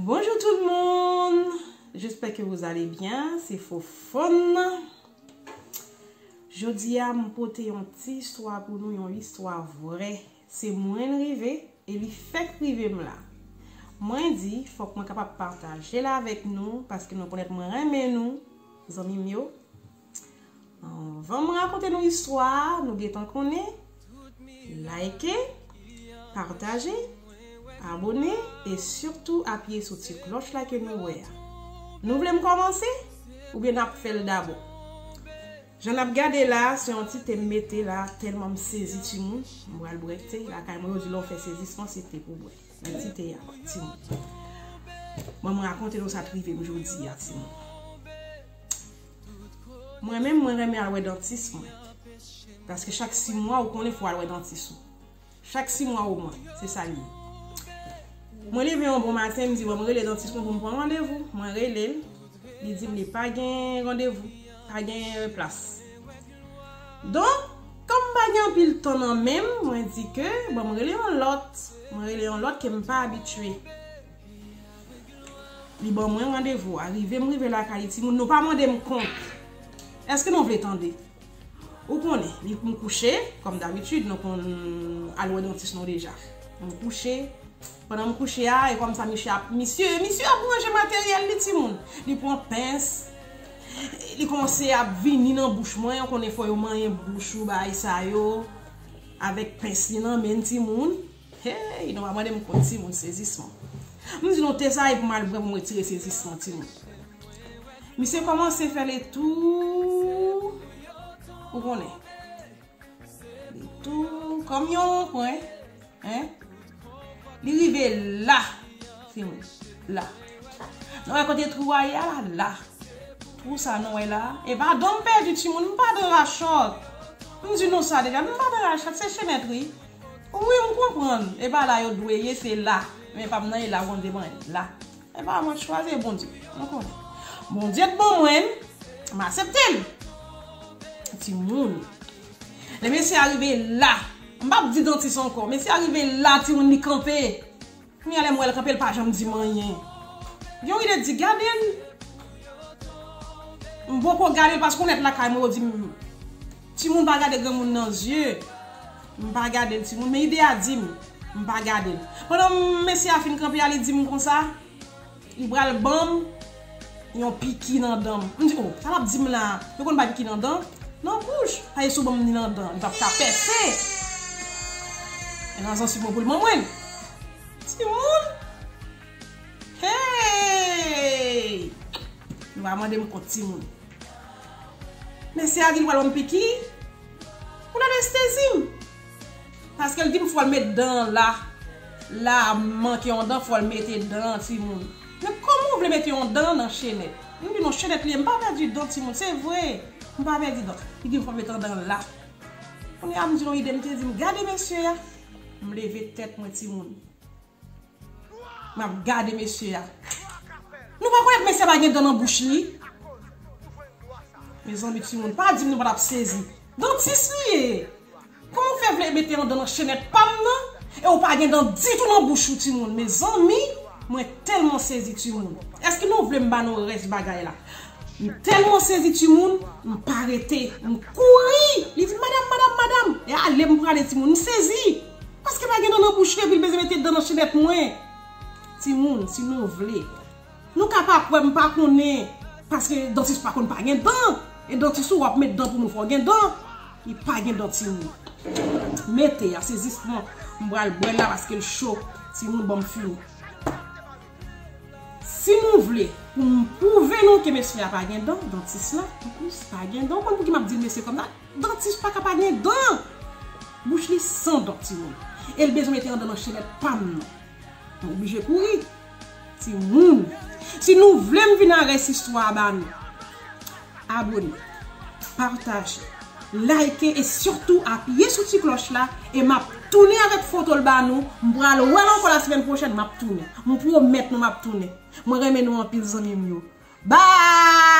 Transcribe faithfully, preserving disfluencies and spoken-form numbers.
Bonjour tout le monde, j'espère que vous allez bien, se Fofòn. Jodi a, m pote yon ti istwa pou nou, yon istwa vrè. Se mwen l rive, e li fèk rive m la. Mwen di, fòk mwen kapab pataje l avèk nou, paske nou konèt mwen renmen nou, zanmi m yo. Anvan m rakonte nou istwa a, nou gentan konnen, like, pataje, abone e sitou apiye sou ti klòch la ke nou wè a. Nou vle m kòmanse? Oubyen n ap fè l dabò? Jan n ap gade la, se yon ti te m mete la, tèlman m sezi timoun. M pral bwè te, lakay mwen yo di lè w fè sezisman, se te pou bwè. Men ti te a, timoun. Ban m rakonte nou sa k rive m jodi a, timoun. Mwen menm, mwen renmen al wè dantis mwen. Paske chak sis mwa, ou konnen fò w al wè dantis ou. Chak sis mwa omwen, se sa l ye. Mwen leve yon bon maten, m di, bon, mwen rele dantis mwen pou m pran randevou. Mwen rele l, li di m li pa gen randevou, pa gen plas. Donk, kòm m pa gen anpil tan nan men m, mwen di ke, bon, mwen rele yon lòt. Mwen rele yon lòt ke m pa abitye. Li ban mwen randevou a. Rive m rive lakay li, timoun, nou pa mande m kont. Èske nou vle tande? Ou konnen, li, m kouche, kòm dabitid, nou konn al wè dantis nou deja. M kouche, pandan m kouche a, e kòmsa misye ap, misye, misye ap ranje materyèl li, timoun. Li pran pens, li kòmanse ap vini nan bouch mwen, ou konnen fò yo manyen bouch ou, bagay sa yo, avèk pens li nan men l, timoun. Hey, nou pa mande m kont, timoun, sezisman. M di nou te sa e pou m al bwè pou m retire sezisman, timoun. Misye kòmanse fè letou, ou konnen. Letou, kòm yon kwen, en. Li rive la, timoun, la. Nou wè kote twou a ye a la, la. Twou sa nou wè la. E pa dan m pèdi, timoun, m pa dan rachòt. M di nou sa deja, m pa dan rachòt, se chenèt wi. Wi, m konprann. E pa la yo dwe ye, se la. Men pa m nan ye la, Bondye ban la. E pa mwen k chwazi, e Bondye. Nou konnen. Bondye t ban mwen l, m aksepte l. Timoun. Lè mesye a rive la, m p ap di dantis ankò. Mesye a rive la, timoun, li kanpe. Kounye a lè m wè l kanpe, l pa janm di m anyen. Yon ide di, gade l. M poko gade l paske ou nèt lakay mwen, yo di m, timoun pa gade granmoun nan zye. M pa gade l, timoun, men ide a di m, m pa gade l. Pandan mesye a fin kanpe a, li di m konsa, li pral ban m yon piki nan dan m. M di, oh, sa l ap di m la? Yo konn bay piki nan dan? Nan bouch. Paske si w ban m li nan dan, li p ap ka pèse. E nan zansiv mwen pou l ban mwen l. Timoun! Hey! Nou pa mande m kont, timoun. Mesye a di l pral ban m piki pou l anestezi m. Paske l di m fò l met dan an la. La, m manke yon dan, fò l mete dan an, timoun. Men kòman w vle mete yon dan nan chenèt? M di non, chenèt li ye, m pa pèdi dan, timoun, se vre. M pa pèdi dan. Li di m fò l mete yon dan la. Kounye a, m di non, ide m te di m, gade mesye a. M leve tèt mwen, timoun. M ap gade mesye a. Nou pa konèt mesye a pa gen dan nan bouch li? Mezanmi, timoun, pa di m nou pa t ap sezi. Dantis li ye. Kòman w fè vle mete yon dan nan chenèt pa m nan, e w pa gen dan ditou nan bouch ou, timoun? Mezanmi, mwen tèlman sezi, timoun. Èske nou vle m ba nou rès bagay la? M tèlman sezi, timoun, m pa rete, m kouri. Li di, madanm, madanm, madanm. E ale m prale, timoun, m sezi. Paske pa gen dan nan bouch li, epi l bezwen mete dan nan chenèt mwen. Timoun, si nou vle, nou ka pa kwè, m pa konnen. Paske dantis pa konn pa gen dan. E dantis ou w ap met dan pou moun, fò w gen dan. Li pa gen dan, timoun. Mete a, sezisman. M pral bwè l la paske l cho. Timoun, ban m fini. Si nou vle pou m pwouve nou ke mesye a pa gen dan, dantis la, anplis, pa gen dan. Ou konn pouki m ap di l mesye kòm sa? Dantis pa ka pa gen dan. Bouch li san dan, timoun. E l bezwen mete yon dan nan chenèt pa m nan. M oblije kouri. Timoun. Si nou vle m vin ak rès istwa a ba nou, abone, pataje, like e sitou apiye sou ti klòch la e m ap tounen avèk foto l ba nou. M pral wè l ankò lasemèn pwochèn, m ap tounen. M pwomèt nou m ap tounen. Mwen renmen nou anpil, zanmi m yo. Bye!